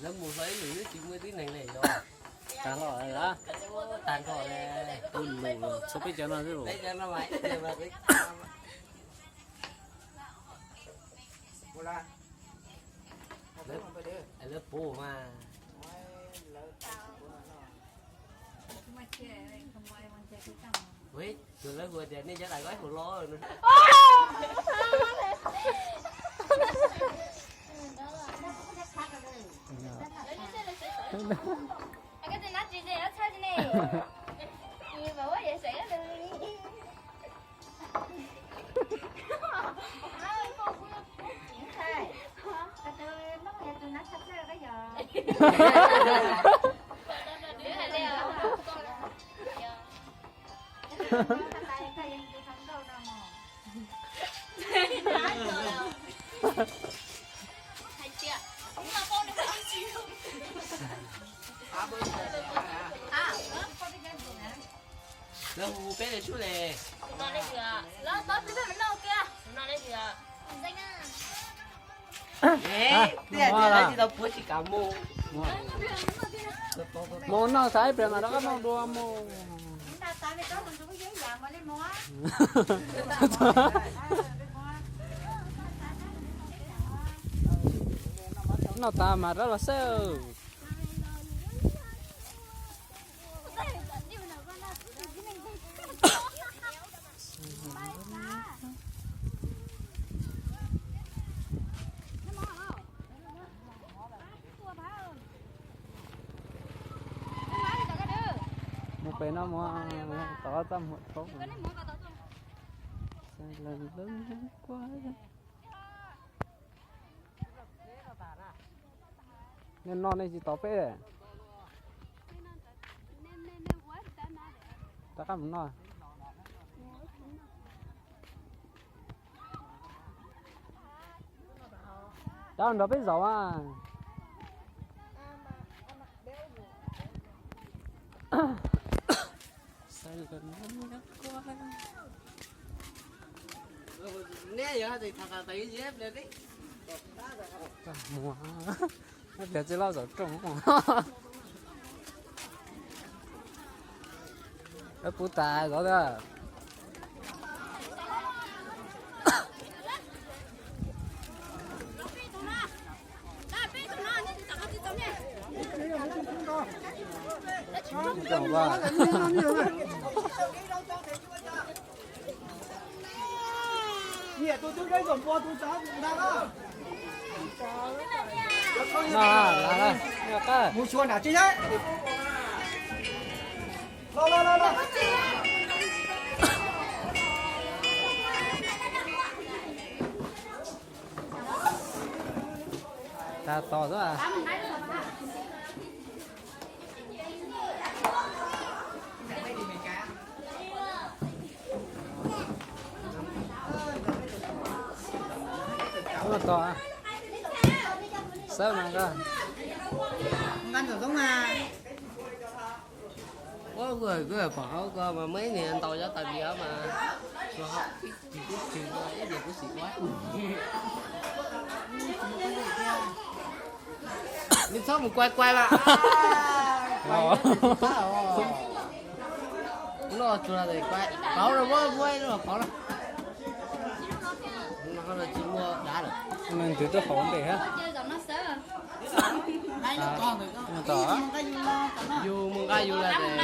Lawv mus hlo ib lwm twb tsis muaj tib neeg li yog. Tag nrho lawm, tag nrho li. Tus lus txhua peb cov no xwb los. Lawv puv mas. Tus lawv hu tias nej cov lais ko hu lo. Lawv hu peb li sub li. Mus noj xav ib pliag mas rov qab noj dua mus. Noj tas mas rov los xwb. Mus pem no mus, tod txaj muag thaub. Nej noj nej tsis tos peb. Rov qab mus noj. Rov nrog peb zaum a. Ib pliag tsis loj zaum rooj. Puv tas zov a. Mus xyuas nram tsev. Los los los los. Tas tos xwb. Tos, xawb mas koj. Ua kuv pom hauv ko mas muaj ib niag ntaus cov taws li mas, ib niag kuv xim ua. Nws txhob mus kuai kuai mas. Loj tsuas kuai pauv los muab muab los pauv los. Tsis muaj dav lawm. Nws twb tuaj hauv npe hab. Yus mus nqa yus lawm.